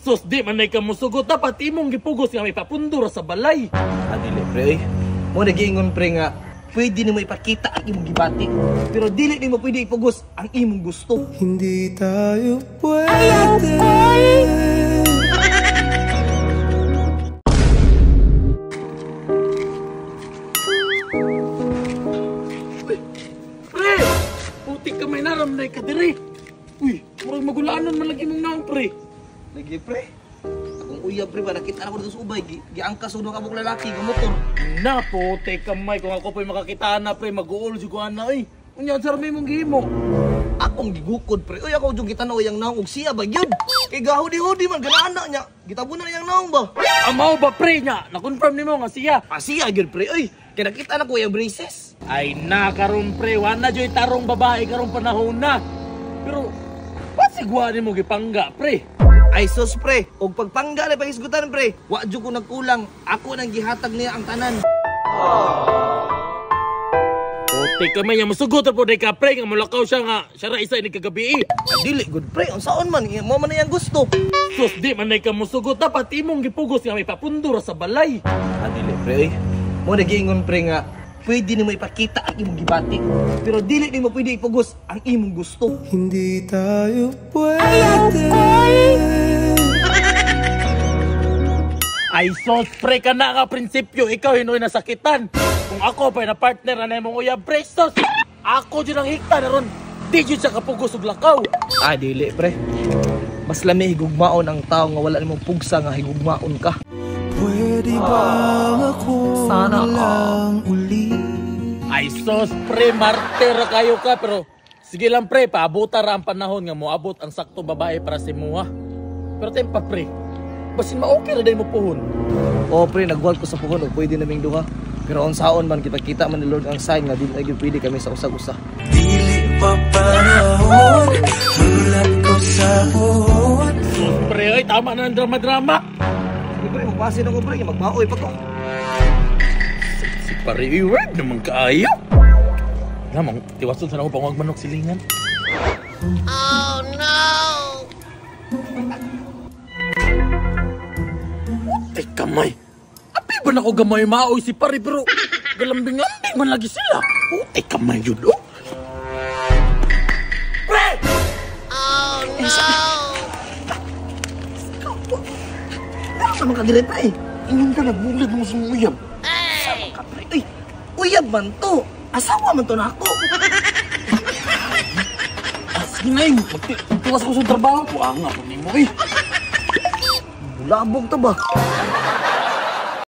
Sus, di man ka musugot. Dapat imong gipugos nga may papundura sa balay. Ah, dili pre, oy. Mo nagiingon pre nga pwede nimo ipakita ang imong gibati, pero dili nimo pwede ipugos ang imong gusto. Hindi tayo pwede. Pre! Putik ka may naramday ka diri. Uy, murag magulaanon man lagi mong naong pre. Lagi pre. Akong uyab pre ba nakita ako dito sa ubay, giangkas og duha ka buok lalaki nga motor. Na putik ka may kung ako po'y makakita na pre, mag-uol jud ko ana oy. Unya unsa ra may mong gihimo? Akong gigukod pre. Uy, ako jud gitanaw yang naong og siya ba gyud. Kay gahudi-hudi man ganaan na niya. Gitabunan yang naong ba? Amaw ba pre nya? Na-confirm nimo nga siya. Ah, siya gyud pre. Uy, kay nakita na ko yang braces. Ay na karon pre, wa na joy tarong babae karong panahon na. Pero pasigwa nimo gipangga pre. Ay sus pre, og pagpangga na pangisgutan pre, wa jud ko nagkulang, ako nang gihatag niya ang tanan. Putik ka man, musugot ra pod ka pre nga mulakaw siya nga siya ra isa ini kagabi. Ah, dili good pre, unsaon man mo man iyang gusto. Sus, di man ka musugot, dapat imong gipugos nga may papundura sa balay. Ah, dili pre, oy. Mo nagiingon pre nga pwede nimo ipakita ang imong gibati, pero dili nimo pwede ipugos ang imong gusto. Hindi tayo pwede. Ay sos pre, ka na nga prinsipyo, ikaw hinoy nasakitan. Kung ako pa na partner na imong uyab pre, sos, ako jud ang hikta na ron. Di jud siya kapugos og lakaw. Ah, dili pre. Mas lami higugmaon ang tao nga wala nimong pugsa nga higugmaon ka. Pwede ba ako Sana lang uli? Ay sos pre, martir ra kayo ka, pero sige lang pre, paabuta ra ang panahon nga moabot ang sakto babae para si muha. Pero tempa pre, basin ma-okay ra day mo puhon. Oo pre, nagwal ko sa puhon og pwede naming duha. Pero unsaon man kita man ni Lord ang sign nga dili na gyud pwede kami sa usag-usa. Dili pa panahon, mulat ko sa puhon. Sus pre, ay tama na ang drama-drama. Sige pre, magpasin ako pre, magmaoy pa ko. Si pare, word naman kaayo. Lamang, tiwason sa ako pang manok silingan. Oh no! Putik kamay. Api ba na ko gamay maoy si pare pero galambing-ambing man lagi sila. Putik kamay yun, oh. Pre! Oh no! Ano man ka dire pre? Ingon ka nagbulid mo sa uyab. Sama ka pre. Uy, uyab man to. Asawa man to na ako. Ah, sige na yun. Magtiwas ko sa trabaho ko. Ah, nga po nimo eh. Bulabog to ba?